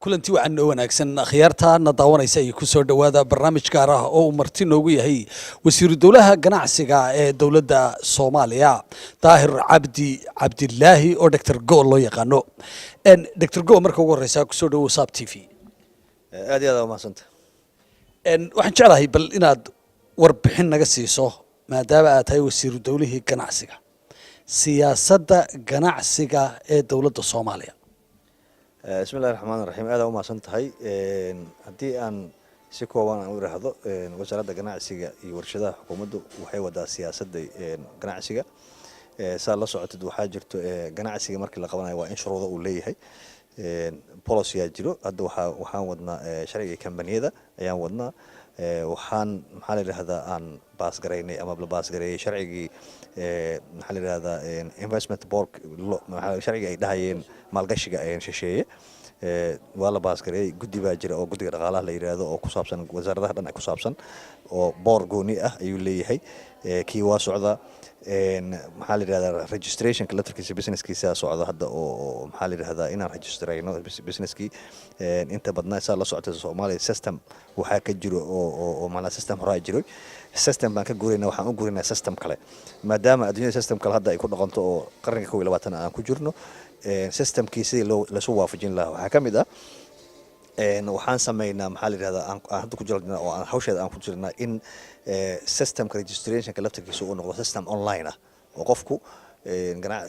Kulanti wacan oo wanaagsan, akhyaarta na daawanaysa iyo kusoo dhowaada barnaamij gaar ah oo uu marti noogu yahay wasiiru dowlaha ganacsiga ee dowladda Soomaaliya, Daahir Cabdi Cabdilaahi, oo Doctor Go loo yaqaano. Doctor Go, marka ugu horeysa kusoo dhowow Saab TV. Aad iyo aad aa umahadsanta. Waxaan jeclahay bal inaad warbixin naga siiso, maadaama aad tahay wasiiru dowlihii ganacsiga, siyaasadda ganacsiga ee dowladda Soomaaliya. Bismi illahi raxmaan raxiim. Aad aa umahadsan tahay. Haddii aan si kooban aan u iraahdo, Wasaaradda Ganacsiga iyo Warshadaha xukuumaddu waxay wadaa siyaasadda ganacsiga. Saa la socotid, waxaa jirto ganacsiga markii la qabanayo waa in shuruudo uu leeyahay, policy-yaa jiro. Hadda waxaan wadnaa sharciga kambaniyada ayaan wadnaa. Waxaan, maxaa la yidhahdaa, aan pass garaynay ama la pass gareeyey sharcigii, maxaa la yidhahdaa, investment board, sharcigii ay dhahayeen maalgashiga shisheeye waa la pass gareeyey. Guddi baa jira oo guddiga dhaqaalaha la yidhaahdo oo ku saabsan wasaaradaha dhan ay ku saabsan oo boor gooni ah ayuu leeyahay. Kii waa socdaa. Maxaa la yidhahdaa, registrationka laftarkiisa businesskiisa socda hadda oo, maxaa la yidhahdaa, inaan registrayno businesskii inta badnaa. Saa la socota, Soomaaliya system waxaa ka jiro oo maanaa system horaa jiray. System baan ka guurayna, waxaan u guuraynaa system kale, maadaama adduunyada system kale hadda ay ku dhaqanto oo qarniga 21 aan ku jirno. Systemkii sidii loo lasu waafajin lahaa waxaa ka mid ah waxaan sameynaa, maxaa la yidhahdaa, aan hadda ku jirnaa oo aan hawsheeda aan ku jirnaa in systemka registrationka laftarkiisa uu noqdo system online ah oo qofku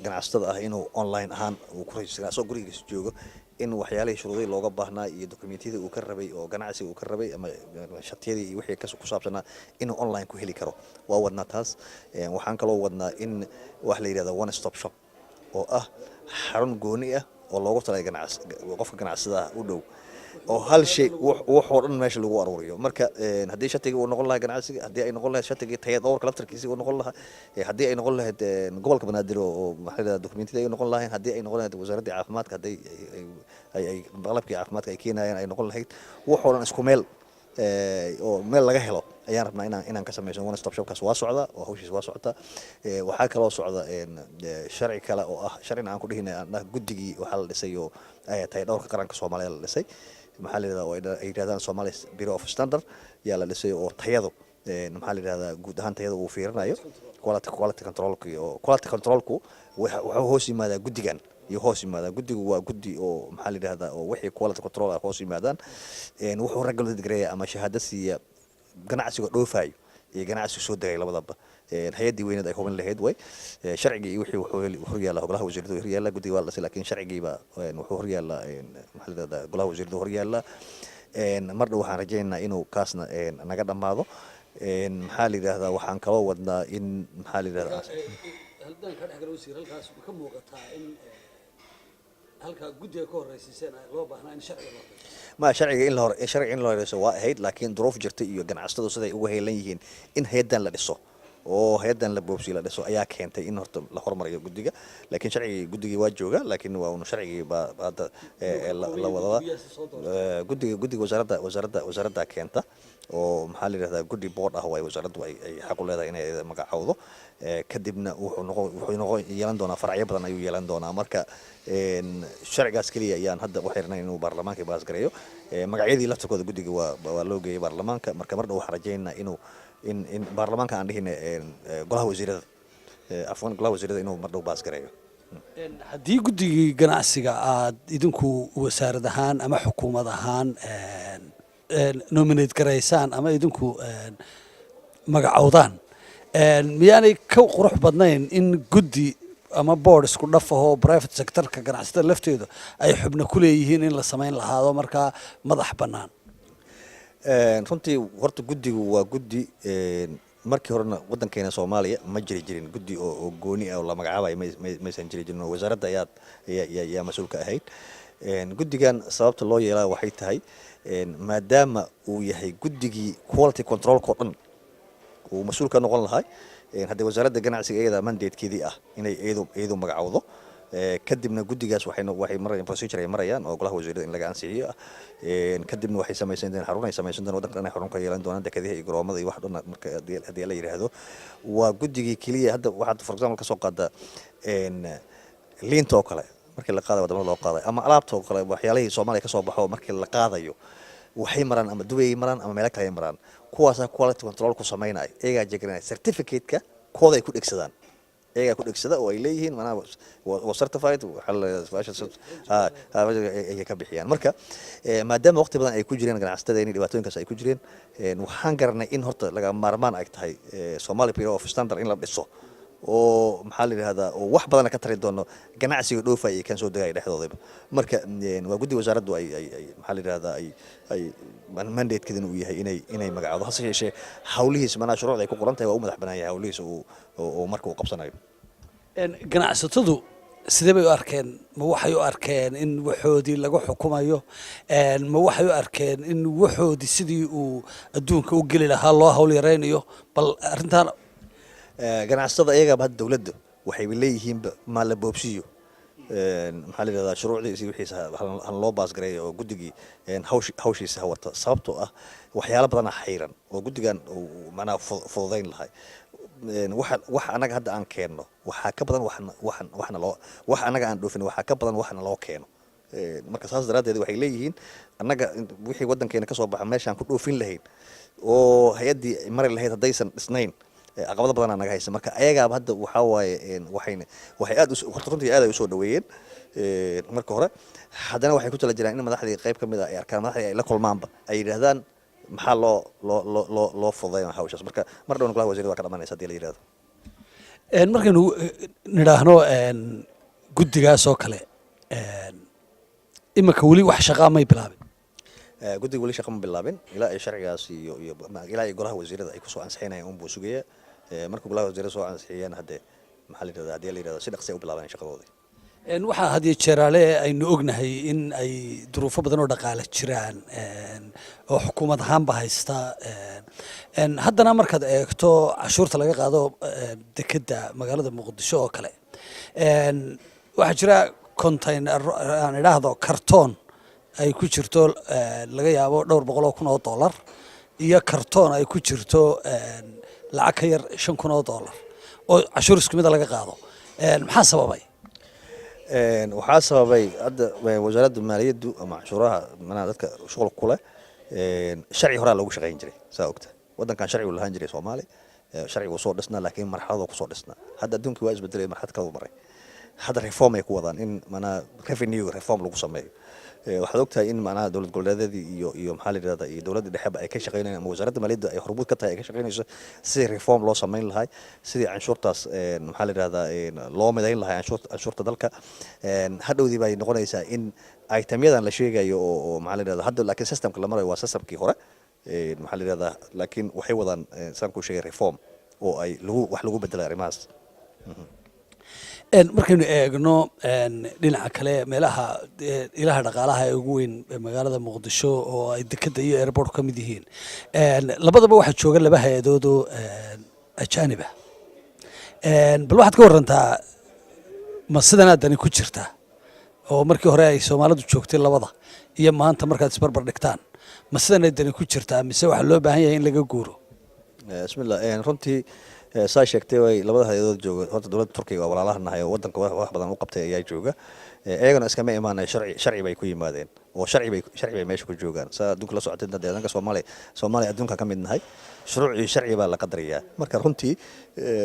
ganacsatada ah inuu online ahaan uu ku register asagoo gurigiisa joogo, in waxyaalihii shuruudihii looga baahnaa iyo dokumentiyadii uu ka rabay oo ganacsiga uu ka rabay ama shatiyadii iyo wixii ku saabsanaa inuu online ku heli karo. Waa wadnaa taas. Waxaan kaloo wadnaa in wax la yidhahdo one stop shop oo ah xarun gooni ah oo loogu talay qofka ganacsada ah u dhow oo hal shay wuxoo dhan meesha lagu aruuriyo. Marka haddii shatigii uu noqon lahaa ganacsiga, haddii ay noqon lahayd shatigii tayad dhowrka laftarkiisii uu noqon lahaa, haddii ay noqon lahayd gobolka Banaadir oo, maxaa la yidhahdaa, dokumentiyada ay noqon lahayn, haddii ay noqon lahayd Wasaaraddii Caafimaadka, hadday ay qalabkii caafimaadka ay keenayaan ay noqon lahayd, wuxoo dhan isku meel oo meel laga helo ayaan rabnaa inaan ka samayso. One stop shopkaas waa socda oo hawshiis waa socota. Waxaa kaloo socda sharci kale oo ah sharcina aan ku dhihinay aan dhah guddigii waxaa la dhisay oo tahay dhowrka qaranka Soomaaliya la dhisay, maxaa la yidhahdaa, oo ay yidhahdaan Somali Bureau of Standard yaa la dhisay oo tayadu, maxaa la yidhahdaa, guud ahaan tayada uu fiirinayo, quality controlka. Oo quality controlku wuxuu hoos yimaadaa guddigan iyo hoos yimaadaan. Guddigu waa guddi oo, maxaa la yidhahdaa, oo wixii quality control ah hoos yimaadaan. Wuxuu regulate gareeya ama shahaado siiya ganacsiga dhoofayo iyo ganacsiga soo degay labadaba. Hay-addii weyneed ay hubin lahayd way. Sharcigii iyo wixii wuxuu horyaala golaha wasiirada horyaala. Guddiga waa la dhisay, laakiin sharcigii baa wuxuu horyaala, maxaa la yidhahdaa, golaha wasiirada horyaala. Mar dhow waxaan rajaynaynaa inuu kaasna naga dhammaado. Maxaa la yidhahdaa, waxaan kaloo wadnaa in, maxaa la yidhahdaa, Haddaan ka dhex galo, wasiir, halkaas ma ka muuqataa in halkaa guddiga ka horreysiiseen loo baahnaa in sharciga loo Ma sharciga in la hor sharciga in la horeyso waa ahayd, laakiin duruuf jirta iyo ganacsatadu siday uga heelan yihiin in hay-addan la dhiso oo hay-addan la boobsiyo la dhiso ayaa keentay in horta la hormariyo guddiga. Laakiin sharcigii guddigii waa jooga, laakiin waa unu sharcigii baa hadda la wadaa. Guddiga wasaaradda keenta oo, maxaa la yidhahdaa, guddi board ah waay. Wasaaraddu ay xaq u leedahay inay magacowdo. Kadibna wuxuu noqon yeelan doonaa faracyo badan ayuu yeelan doonaa. Marka sharcigaas keliya ayaan hadda u xirnay inuu baarlamaanka pass gareeyo. Magacyadii laftirkooda guddiga waa loo geeyay baarlamaanka. Marka mar dhow waxaan rajaynaynaa inuu in baarlamaanka aan dhihina, golaha wasiirada, afwan, golaha wasiirada inuu mar dhow pass gareeyo. Haddii guddigii ganacsiga aad idinku wasaarad ahaan ama xukuumad ahaan nominate garaysaan ama idinku magacowdaan, miyaanay ka qurux badnayn in guddi ama board isku dhaf ahoo private sectorka, ganacsatada lafteedu ay xubno ku leeyihiin in la samayn lahaado markaa madax bannaan? Runtii horta guddigu waa guddi. Markii horena waddankeena Soomaaliya ma jiri jirin guddi oo gooni ah oo la magacaabayo, maysan jiri jirin oo wasaaradda ayaa mas-uul ka ahayd. Guddigan sababta loo yeelaa waxay tahay maadaama uu yahay guddigii quality controlka oo dhan uu mas-uul ka noqon lahay, haddii Wasaaradda Ganacsiga iyada mandatekeedii ah inay iyadu magacowdo. Kadibna guddigaas waxay marayaan procedure ay marayaan oo golaha wasiirada in laga ansixiyo ah. Kadibna waxay samaysan doonaan xarun ay samaysan doonaan waddanka dhan ay xarun ka yeelan doonaan, dekadaha iyo garoomada iyo wax dhan. Marka haddii la yidhaahdo waa guddigii keliya, hadda waxaad for example ka soo qaada liinta oo kale. Markii liinta la keenayo, Markii la qaadayo wadamada loo qaadayo ama alaabta oo kale, waxyaalihii Soomaaliya kasoo baxo, markii la qaadayo waxay maraan ama Dubay ay maraan ama meelo kale ay maraan. Kuwaasaa quality control ku samaynaya, iyagaa check-gareynaya, certificate-ka kooda ay ku dhegsadaan, iyagaa ku dhegsada oo ay leeyihiin manaha waa certified, waxaa la ayay ka bixiyaan. Marka maadaama waqti badan ay ku jireen ganacsatada in dhibaatooyinkaas ay ku jireen, waxaan garanay in horta laga maarmaan ay tahay Somali Bureau of Standard in la dhiso, oo maxaa la yidhahdaa, oo wax badana ka tari doono ganacsiga dhoofaya iyo kan soo degaya dhexdoodaba. Marka waa guddi wasaaraddu ay maxaa la yidhahdaa, ay mandate-keedana uu yahay inay magacoodo. Hase yeeshee hawlihiis manaa shuruucda ay ku qoran tahay, waa u madax banaan yahay hawlihiis uu marka uu qabsanayo. Ganacsatadu sidee bay u arkeen? Ma waxay u arkeen in waxoodii lagu xukumayo? Ma waxay u arkeen in waxoodii sidii uu adduunka u geli lahaa loo hawl yaraynayo? Bal arrintaan. Ganacsatada iyagaba hadda dowladda waxayba leeyihiinba maa la boobsiiyo, maxaa la yidhahdaa, shuruucdiisi wixiisa han loo pass-gareeyo oo guddigii hawshiisa ha wata, sababtoo ah waxyaalo badana xayran oo guddigan uu macnaha fududayn lahay. Waxa anaga hadda aan keenno waxaa ka badan waxna loo wax anaga aan dhoofin, waxaa ka badan waxna loo keeno. Marka saas daraaddeed waxay leeyihiin annaga wixii waddankeena ka soo baxa meeshaan ku dhoofin lahayn oo hay-addii mari lahayd haddaysan dhisnayn, caqabado badanaa naga haysa. Marka ayagaaba hadda waxaa waaye waxay aad horta runtii aad ay usoo dhaweeyeen marka hore. Haddana waxay ku tala jiraan in madaxdii qayb ka mid a ay arkaan, madaxdii ay la kulmaanba, ay yidhaahdaan maxaa loo fududaynaa hawshaas. Marka mar dhowna golaha wasiirada waa ka dhamanaysa hadii la yidhahdo. Markaynu nidhaahno guddigaas oo kale, iminka weli wax shaqaa may bilaabin? Guddiga weli shaqa ma bilaabin ilaa ay sharcigaas iyo ilaa ay golaha wasiirada ay kusoo ansixinayaan unbuu sugaya. Marka golaha wasiirada soo ansixiyaan, haddee maxaa la yidhahdaa, haddii la yidhahdo si dhaqsi ay u bilaabanaya shaqadoodii. Waxaa had iyo jeeraale aynu ognahay in ay duruufo badan oo dhaqaale jiraan oo xukuumad ahaanba haysta. Haddana markaad eegto cashuurta laga qaado dekedda magaalada Muqdisho oo kale, waxaa jira container aan idhaahdo kartoon ay ku jirto laga yaabo dhowr boqol oo kun oo dollar iyo kartoon ay ku jirto lacag ka yar $5,000 oo cashuur isku mida laga qaado. Maxaa sababay? Waxaa sababay hadda wasaaradda maaliyaddu ama canshuuraha manaha dadka shuqulka ku leh, sharci horaa loogu shaqayn jiray. Saa ogta, waddankan sharci uu lahaan jiray Soomaali, sharcigu soo dhisnaa, laakiin marxaladoo kusoo dhisnaa. Hadda adduunkii waa isbedelay, marxalad kala maray. Hadda reform ay ku wadaan in manaha revenue reform lagu sameeyo. Waxaad ogtahay in manaha dowlad goboleedyadii iyo maxaa la yidhahdaa, iyo dowladda dhexeba ay ka shaqeynayaan, ama wasaaradda maaliyadda ay hormuud ka tahay, ay ka shaqeynayso sidii reform loo samayn lahay, sidii canshuurtaas maxaa la yidhahdaa, loo midayn lahay canshuurta dalka. Hadhowdii bay noqonaysaa in item-yadan la sheegayo oo maxaa la yidhahdaa hadda, laakiin systemka la marayo waa systemkii hore, maxaa la yidhahdaa, laakiin waxay wadaan, saan kuu sheegay, reform oo ay lagu wax lagu bedelay arrimahaas. Markaynu eegno dhinaca kale, meelaha ilaha dhaqaalaha ee ugu weyn magaalada Muqdisho oo ay dekedda iyo airport ka mid yihiin, labadaba waxaa jooga laba hay-adood oo ajaanib ah. Bal waxaad ka warantaa, ma sidanaa dani ku jirtaa oo markii hore ay Soomaalidu joogtay labada iyo maanta markaad isbarbar dhigtaan, ma sidanay dani ku jirtaa mise waxaa loo baahan yahay in laga guuro? Bismillah. Runtii saa sheegtay, way labada hay-adood jooga. Horta dowladda Turkiga waa walaalaha nahay oo waddanka wax badan u qabtay ayaa jooga. Iyagana iskama imaanay, sharci bay ku yimaadeen oo sharci bay meesha ku joogaan. Saa adduunka la socotay, dee danka Soomaaliya adduunka ka mid nahay, shuruuc iyo sharci baa la qadariyaa. Marka runtii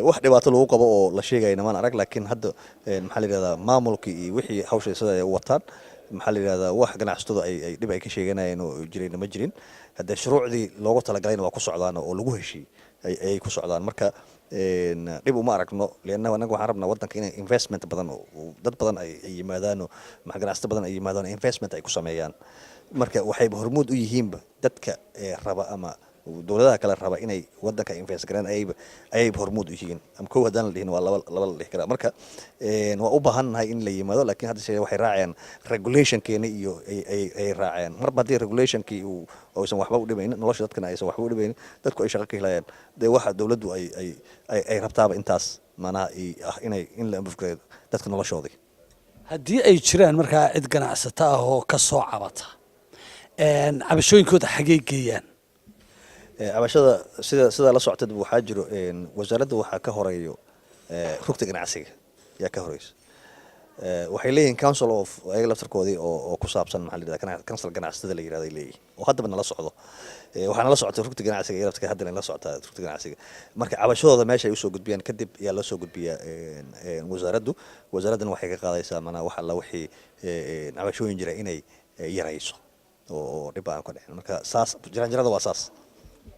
wax dhibaato lagu qabo oo la sheegayna maan arag. Laakiin hadda maxaa la yidhahdaa, maamulkii iyo wixii hawsha sida ay u wataan, maxaa la yidhahdaa, wax ganacsatadu ay dhib ay ka sheeganayeen oo jirayna ma jirin. Haddee shuruucdii loogu talagalayna waa ku socdaan oo lagu heshiiyey ayay ku socdaan. Marka dhib uma aragno, lianna anaga waxaan rabnaa waddanka inay investment badan oo dad badan ay yimaadaan oo ganacsato badan ay yimaadaan, investment ay ku sameeyaan. Marka waxayba hormuud u yihiinba dadka raba ama dowladaha kale raba inay waddanka invest garaan, ayayba hormuud u yihiin, ama kow haddaan la dhihin waa laba la dhihi karaa. Marka waa u baahannahay in la yimaado, laakiin hadda shee waxay raacayaan regulationkeena iyo ay raacayaan. Marba haddii regulationkii uu aysan waxba u dhimaynin nolosha dadkana, aysan waxba u dhimaynin, dadku ay shaqo ka helayaan, dee waxa dowladdu ay rabtaaba intaas macnaha ah inay in la improve gareeyo dadka noloshoodii. Haddii ay jiraan markaa cid ganacsato ah oo ka soo cabata, cabashooyinkooda xagee geeyaan? Cabashada sida la socotad, waxaa jiro wasaaradda waxaa ka horeeyo rugta ganacsiga yaa ka horeysa. Waxay leeyihiin council of ayaga laftarkoodii oo ku saabsan, maxaa la yidhahdaa, council ganacsatada la yirahdo ay leeyihiin oo haddaba nala socdo. Waxaa nala socotay rugta ganacsiga iyo laftarka, haddana nala socotaa rugta ganacsiga. Marka cabashadooda meesha ay usoo gudbiyaan kadib ayaa loo soo gudbiyaa wasaaraddu. Wasaaradduna waxay ka qaadaysaa manaa wax alla wixii cabashooyin jira inay yarayso oo dhib aan ka dhicin. Marka saas jaranjarada waa saas.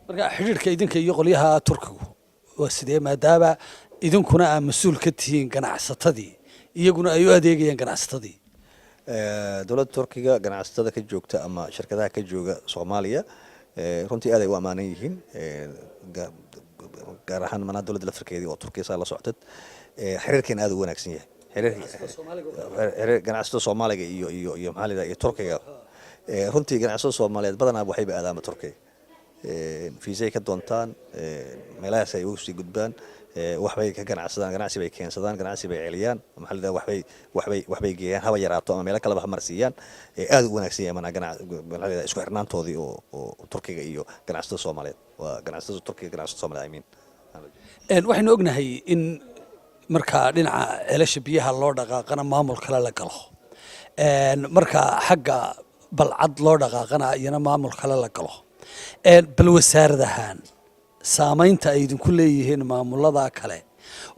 Marka xidhiidhka idinka iyo qolyaha Turkigu waa sidee, maadaama idinkuna aa mas-uul ka tihiin ganacsatadii, iyaguna ay u adeegayaan ganacsatadii? Dowladda Turkiga ganacsatada ka joogta ama shirkadaha ka jooga Soomaaliya runtii aad ay u ammaanan yihiin, gaar ahaan manaa dowladda laftarkeedii oo Turkiya saa la socotad. Xiriirkeena aad u wanaagsan yahay, xiriir ganacsatada Soomaaliga iyo maxaa la yidhaha iyo Turkiga. Runtii ganacsatada Soomaaliyeed badanaa waxayba aadaanba Turkiga, fiisay ka doontaan, meelahaas ay ugu sii gudbaan, waxbay ka ganacsadaan, ganacsi bay keensadaan, ganacsi bay celiyaan, maxaa la yidhaha, waxbay geeyaan, haba yaraato ama meelo kaleba ha marsiiyaan. Aad u wanaagsan yahay manaa maxaa la yidhaha isku xirnaantoodii oo Turkiga iyo ganacsatada Soomaaliyeed, waa ganacsatada Turkiga, ganacsatada Soomaaliyeed, I mean. Waxaynu ognahay in marka dhinaca ceelasha biyaha loo dhaqaaqana maamul kale la galo, marka xagga balcad loo dhaqaaqana iyana maamul kale la galo. Bal wasaaradahaan saamaynta ay idinku leeyihiin maamulada kale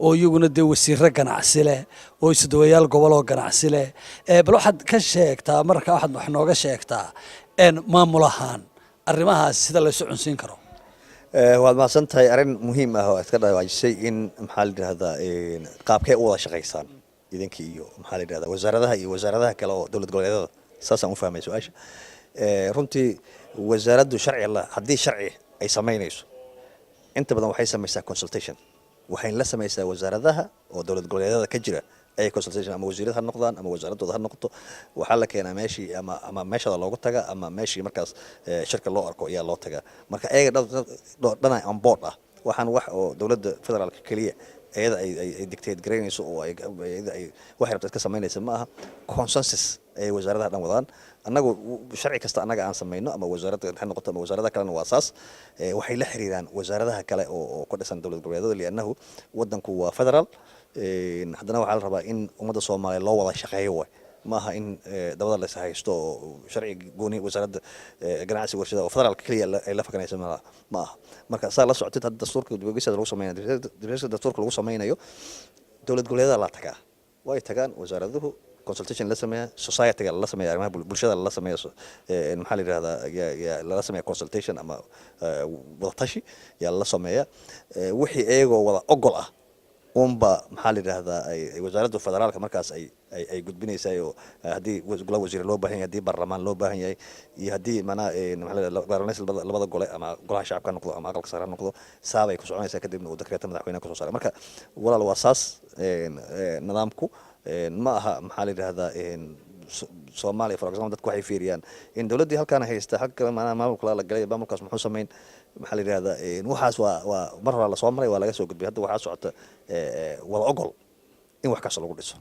oo iyaguna dee wasiiro ganacsi leh oo isudawayaal gobol oo ganacsi leh, bal waxaad ka sheegtaa, marka waxaad wax nooga sheegtaa maamul ahaan arrimahaas sida laysu cunsiin karo. Waad mahadsan tahay. Arrin muhiim ah oo aad ka dhawaajisay in maxaa la yidhahdaa qaabkee u wada shaqaysaan idinka iyo maxaa la yidhahdaa wasaaradaha iyo wasaaradaha kale oo dowlad goboleedyada, saasaan u fahmay su-aasha. Runtii wasaaraddu sharci la haddii sharci ay samaynayso, inta badan waxay samaysaa consultation, waxayna la samaysaa wasaaradaha oo dowlad goboleedyada ka jira ayay consultation, ama wasiirad ha noqdaan ama wasaaradooda ha noqoto. Waxaa la keenaa meeshii ama meeshada loogu taga ama meeshii markaas shirka loo arko ayaa loo tagaa. Marka ayaga dhana on board ah. Waxaan wax oo dowladda federaalka keliya iyada ay dictate garaynayso oo iyada ay waxay rabta iska samaynaysa ma aha. Consensus ayay wasaaradaha dhan wadaan. Annagu sharci kasta annaga aan samayno, ama wasaaradda ha noqoto ama wasaaradaha kalena, waa saas. Waxay la xiriiraan wasaaradaha kale oo ka dhisan dowlad goboleedyada, liannahu wadanku waa federal. Haddana waxaa la rabaa in ummadda Soomaaliya loo wada shaqeeyo. Waay ma aha in dabada la is haysto oo sharci gooni wasaaradda ganacsiga warshadaha oo federaalka keliya ay la fakanayso ma aha. Marka saa la socotid, hadda dastuurka dib-u-eegista lagu sameynayo, dib-u-eegista dastuurka lagu sameynayo, dowlad goboleedyada la tagaa, way tagaan wasaaraduhu, consultation la sameeya, society-ga lala sameeya, arrimaha bulshada lala sameeya, maxaa la yidhahdaa, lala sameeya consultation ama wadatashi yaa lala sameeya. Wixii iyagoo wada ogol ah unba maxaa la yidhahdaa ay wasaaradda federaalka markaas ay gudbinaysaa, oo haddii golaha wasiir loo baahan yahay, haddii baarlamaan loo baahan yahay, iyo haddii macnaha maxaa la yidhahdaa baarlamaanka labada gole, ama golaha shacabka ha noqdo ama aqalka sare ha noqdo, saabay ku soconaysaa. Kadibna uu dekreeta madaxweynaha kusoo saaray. Marka walaal waa saas nidaamku. Ma aha maxaa la yidhahdaa Soomaaliya, for example, dadku waxay fiiriyaan in dowladdii halkaan haysta xag kale macnaha maamulka la galay, maamulkaas muxuu samayn, maxaa la yidhahdaa. Waxaas waa mar hore lasoo maray, waa laga soo gudbay. Hadda waxaa socota wada ogol in wax kasta lagu dhiso.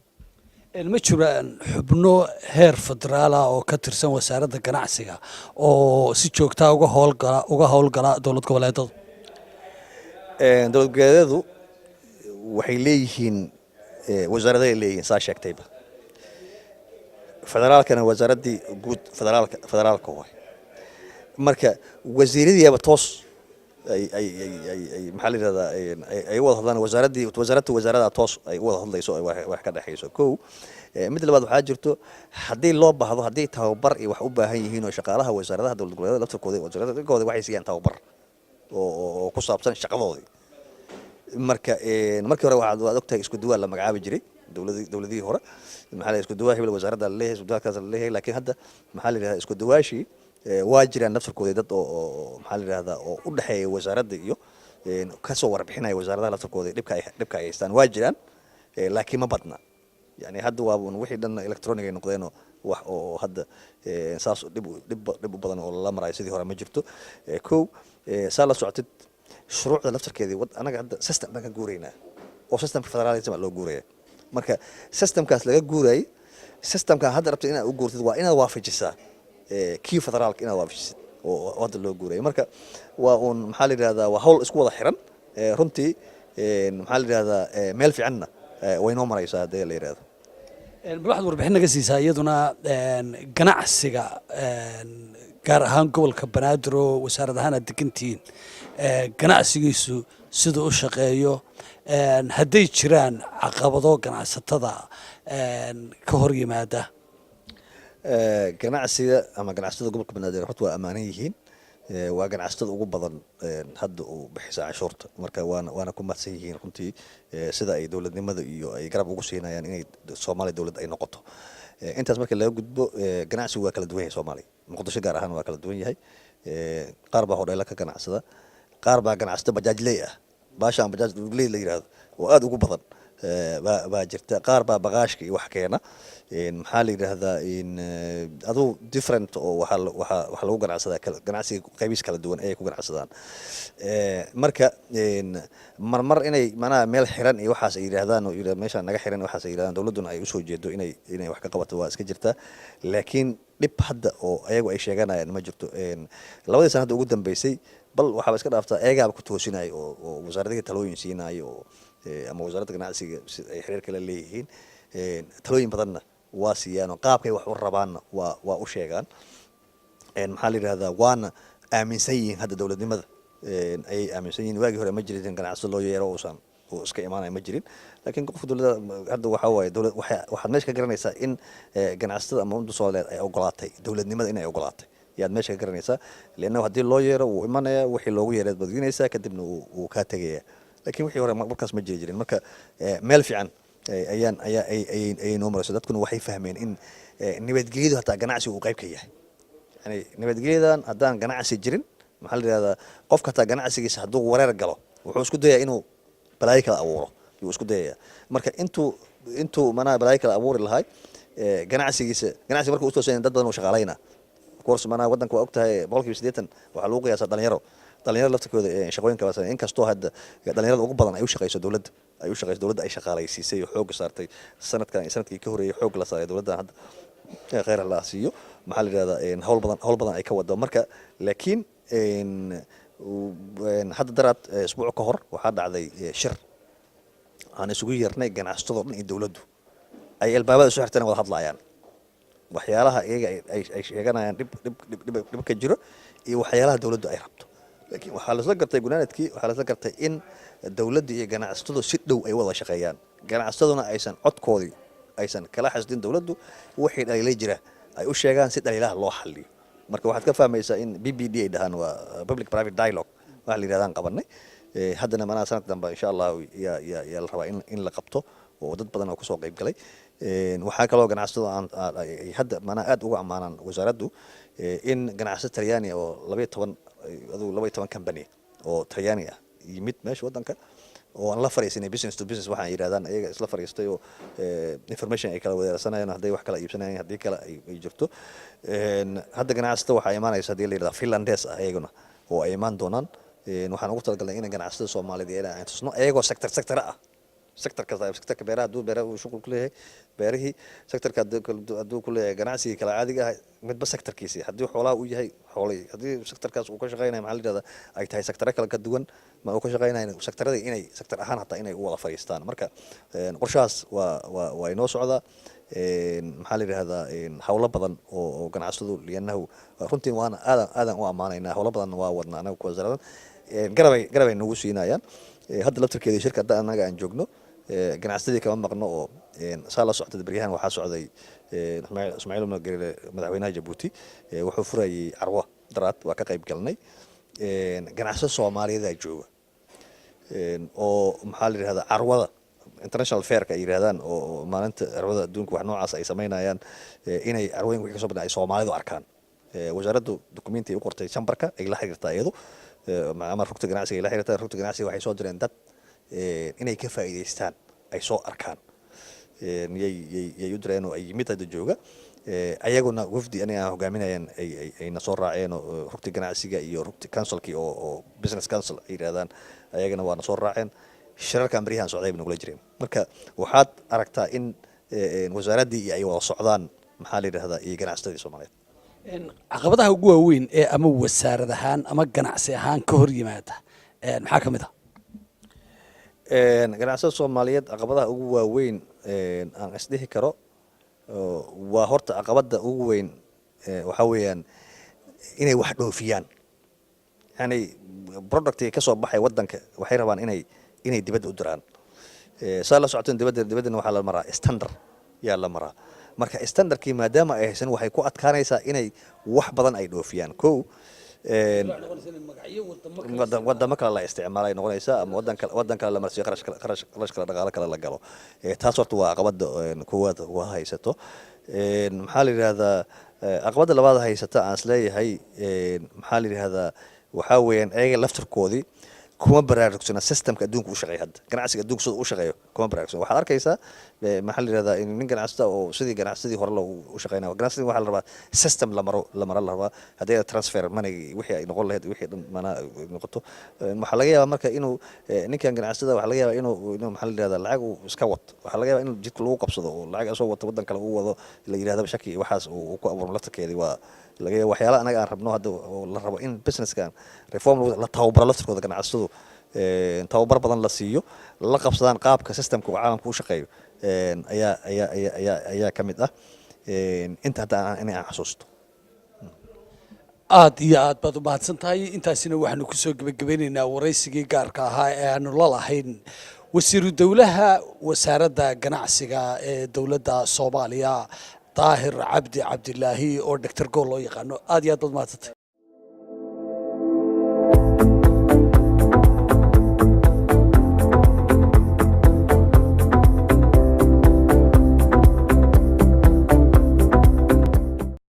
Ma jiraan xubno heer federaala oo ka tirsan wasaaradda ganacsiga oo si joogtaa uga howlgala dowlad goboleedadu? Dowlad goboleedyadu waxay leeyihiin wasaaradahay leeyihiin, saa sheegtayba. Federaalkana wasaaraddii guud federaalka waay. Marka wasiiradiiaba toos ay maxaa la yidhahdaa ay u wada hadlaan wasaaraddii, wasaaradda wasaarada toos ay u wada hadlayso, ay wax ka dhexayso. Kow mid labaad waxaa jirto, haddii loo baahdo, haddii tababar iyo wax u baahan yihiin oo shaqaalaha wasaaradaha dowlad goboleedyada laftirkooda, wasaaradooda waxay siiyaan tababar oo ku saabsan shaqadoodii. Marka markii hore waxaad waad ogtahay isku duwaa la magacaabi jiray dowladihii hore, maxaa la isku duwaa hebel wasaaradda la leeyahay, isku duwaakaas la leeyahay. Laakiin hadda maxaa la yidhahdaa isku duwaashii waa jiraan laftirkooda dad oo maxaa la yidhahdaa oo u dhexeeya wasaaradda iyo kasoo warbixinaya wasaaradaha laftirkooda dhibka ay haystaan waa jiraan, laakiin ma badna. Yani hadda waa wixii dhan electronic ay noqdeenoo wax oo hadda saas dhib u badan oo lala marayo sidii hore ma jirto. Kow saa la socotid, shuruucda laftarkeedii anaga hadda system baan ka guuraynaa oo systemka federalism loo guuraya. Marka systemkaas laga guurayay, systemka hadda rabta inaad u guurtid waa inaad waafajisaa kii federaalka, inaad waafajisid oo hadda loo guuraya. Marka waa uun maxaa la yidhahdaa waa hawl isku wada xiran. Runtii maxaa la yidhahdaa meel fiicanna way noo maraysaa haddii la yidhahdo. Bal waxaad warbixin naga siisaa iyaduna ganacsiga, gaar ahaan gobolka Banaadir oo wasaarad ahaan aad degantihiin, ganacsigiisu siduu u shaqeeyo, hadday jiraan caqabado ganacsatada ka hor yimaada. Ganacsiga ama ganacsatada gobolka Banaadir horta waa ammaanan yihiin. Waa ganacsatada ugu badan hadda uu bixisa canshuurta. Marka waana ku mahadsan yihiin runtii sida ay dowladnimada iyo ay garab ugu siinayaan inay Soomaaliya dowlad ay noqoto. Intaas marka laga gudbo, ganacsigu waa kala duwan yahay. Soomaaliya, Muqdisho gaar ahaan, waa kala duwan yahay. Qaar baa hodheela ka ganacsada, qaar baa ganacsata bajaajley ah, baashaan bajaajley la yidhahdo oo aada ugu badan baa jirta. Qaar baa baqaashka iyo wax keena. Maxaa la yidhaahdaa, aduu different oo waxaa lagu ganacsadaa ganacsiga qaybiis kala duwan ayay ku ganacsadaan. Marka marmar inay macnaha meel xiran iyo waxaas ay yidhaahdaan oo yidhahda meeshaan naga xiran, waxaas ay yidhahdaan, dowladduna ay usoo jeedo inay wax ka qabato, waa iska jirtaa. Laakiin dhib hadda oo ayagu ay sheeganayaan ma jirto. 2dii sana hadda ugu dambeysay, bal waxaaba iska dhaaftaa, ayagaaba ku toosinaya oo wasaaradihii talooyin siinaya oo ama wasaaradda ganacsiga si ay xiriir kala leeyihiin. Talooyin badanna waa siiyaan oo qaabkay wax u rabaanna waa u sheegaan. Maxaa la yidhahdaa, waana aaminsan yihiin hadda dowladnimada ayay aaminsan yihiin. Waagii hore ma jirin ganacsato loo yeero uusan uu iska imaanaya ma jirin. Laakiin qofka dowladda hadda waxaa waaye dowlad waxaad meesha ka garanaysaa in ganacsatada ama ummadda Soomaaliyeed ay ogolaatay dowladnimada, inay ogolaatay yaad meesha ka garanaysaa, lianna haddii loo yeero wuu imanaya, wixii loogu yeereed badinaysaa, kadibna wuu kaa tegaya. Laakiin wixii hore markaas ma jiri jirin. Marka meel fiican ayaan ayaa ayay noo marayso. Dadkuna waxay fahmeen in nabadgelyadu hataa ganacsigu uu qayb ka yahay. Yani nabadgelyadan haddaan ganacsi jirin, maxaa la yidhahdaa, qofka hataa ganacsigiisa hadduu wareer galo, wuxuu isku dayaa inuu balaayo kala abuuro yuu isku dayaya. Marka intuu manaha balaayo kala abuuri lahay, ganacsigiisa, ganacsiga marka utoosan dad badan uu shaqaalayna. Of course, manaha waddanka waa ogtahay, 80% waxaa lagu qiyaasaa dhalinyaro. Dhalinyarada laftirkooda shaqooyinka waa sameeyeen. Inkastoo hadda dhalinyarada ugu badan ay u shaqeyso dowladda, ay u shaqeyso dowladda, ay shaqaalaysiisay oo xoogga saartay sanadkan iyo sanadkii ka horreeyay xoog la saaray dowladda hadda, kheyr la siiyo, maxaa la yidhahdaa, hawl badan ay ka wado. Marka laakiin hadda daraad, isbuuc ka hor, waxaa dhacday shir aan isugu yeernay ganacsatadoo dhan iyo dowladdu ay albaabada isu xirteen, wada hadlaayaan waxyaalaha iyaga ay sheeganayaan dhib ka jiro iyo waxyaalaha dowladdu ay rabto. Laakiin waxaa laisla gartay gunaanadkii, waxaa laisla gartay in dowladda iyo ganacsatadu si dhow ay wada shaqeeyaan, ganacsataduna aysan codkoodii aysan kala xasdin dowladdu, wixii dhaliila jira ay u sheegaan si dhaliilaha loo xaliyo. Marka waxaad ka fahmaysaa in PPD ay dhahaan, waa public private dialogue waxa la yidhahdaan qabanay. Haddana manaha sanad dambe insha Allahu yaa la rabaa in la qabto oo dad badan oo kasoo qayb galay. Waxaa kaloo ganacsatadu ay hadda manaha aad uga ammaanaan wasaaraddu in ganacsato Talyaani oo 12, adugu 12 company oo Talyaani ah yimid meesha waddanka oo aan la fariisanay, business to business waxaan yidhahdaan, ayaga isla fariistay oo information ay kala wadaarsanayaan, hadday wax kala iibsanayaan, haddii kale ay jirto. Hadda ganacsato waxaa imaanaysa haddii la yidhahda Finlandes ah iyaguna oo ay imaan doonaan. Waxaan ugu talagalnay in ganacsatada Soomaaliyeed aan tusno iyagoo sector sector ah, sector kasta, sectorka beeraha hadduu beeraha uu shuqul ku leeyahay beerihii, sectorka hadduu ku leeyahay ganacsigii kala caadiga ah, midba sectorkiisii, haddii xoolaha uu yahay xoolihii, haddii sectorkaas uu ka shaqeynayo, maxaa la yidhahdaa, ay tahay sectoro kale ka duwan ma uu ka shaqeynayo, sectoradii inay sector ahaan hataa inay u wada fadhiistaan. Marka qorshahaas waa inoo socdaa. Maxaa la yidhahdaa, howlo badan oo ganacsatadu liyanahu runtii waana aadan u ammaanaynaa. Howlo badan waa wadnaa anaga kuwa wasaaradan, garabay nagu siinayaan. Hadda laftirkeeda shirka hadda annaga aan joogno ganacsatadii kama maqno oo saa la soctay beryahan waxaa socday Ismaaciil Umar Geele, madaxweynaha Jabuuti, wuxuu furayay carwo daraad, waa ka qayb galnay. Ganacsato Soomaaliyeed jooga oo maxaa la yidhahdaa, carwada international fairka ay yidhahdaan oo maalinta carwada adduunka wax noocaas ay samaynayaan, inay carwooyinka wixii kasoo badna ay Soomaalidu arkaan. Wasaaraddu documenti ay u qortay chamberka ay la xiriirtaa iyadu ama rugta ganacsiga ay la xiriirtaa. Rugta ganacsiga waxay soo direen dad inay ka faa'iidaystaan, ay soo arkaan yay u direen oo ay yimid hadda jooga. Ayaguna wafdi aniga aan hogaaminayaan ayna soo raaceen oo rugta ganacsiga iyo rugta councilkii oo business council ay yidhahdaan, ayagana waana soo raaceen. Shirarkan beryahan socday bay nagula jireen. Marka waxaad aragtaa in wasaaraddii iyo ay wada socdaan, maxaa la yidhahdaa, iyo ganacsatadii Soomaaliyeed. Caqabadaha ugu waaweyn ee ama wasaarad ahaan ama ganacsi ahaan ka hor yimaada maxaa ka mid ah? Ganacsatada Soomaaliyeed caqabadaha ugu waaweyn aan isdhihi karo Waa horta caqabadda ugu weyn waxaa weeyaan inay wax dhoofiyaan, yani productiga ka soo baxay waddanka waxay rabaan inay dibadda u diraan. Saa la socoteen, dibaddana waxaa la maraa standard yaa la maraa. Marka standardkii maadaama ay haysan, waxay ku adkaanaysaa inay wax badan ay dhoofiyaan. Kow, wadamo kale la isticmaalay noqonaysaa ama wadan kale la marsiyo, qarash kale, dhaqaalo kale la galo. Taas horta waa caqabada koowaad waa haysato. Maxaa la yidhahdaa, caqabada labaad haysata aan isleeyahay, maxaa la yidhahdaa, waxaa weeyaan ayaga laftarkoodii kuma baraarugsana systemka adduunka u shaqeeya hadda, ganacsiga adduunka sida u shaqeeyo kuma baraarugsana. Waxaad arkaysaa, maxaa la yidhahdaa, in nin ganacsata oo sidii ganacsadii hore loo u shaqeynaya. Ganacsadii waxaa la rabaa system la maro, la maro la rabaa, haddii ay transfer money wixii ay noqon lahayd, wixii dhan manaa ay noqoto. Waxaa laga yaabaa marka inuu ninkan ganacsada, waxaa laga yaabaa inuu, maxaa la yidhahdaa, lacag uu iska wato. Waxaa laga yaabaa inuu jidka lagu qabsado oo lacag asoo wato waddan kale uu wado la yidhahdaba, shaki waxaas uu ku abuurmo laftarkeedii. Waa laga yaaba waxyaalaha anaga aan rabno hadda oo la rabo in businesskan reform la tababaro laftarkooda ganacsatadu, tababar badan la siiyo, la qabsadaan qaabka systemka uu caalamka u shaqeeyo, ayaa ka mid ah inta hadda inay aan xasuusto. Aad iyo aad baad u mahadsan tahay. Intaasina waxaanu kusoo gebagabeynaynaa waraysigii gaarka ahaa ee aanu la lahayn wasiiru dowlaha wasaaradda ganacsiga ee dowladda Soomaaliya, Daahir Cabdi Cabdilaahi, oo Doctor Gool loo yaqaano. Aad iyo aad baad mahadsantahay.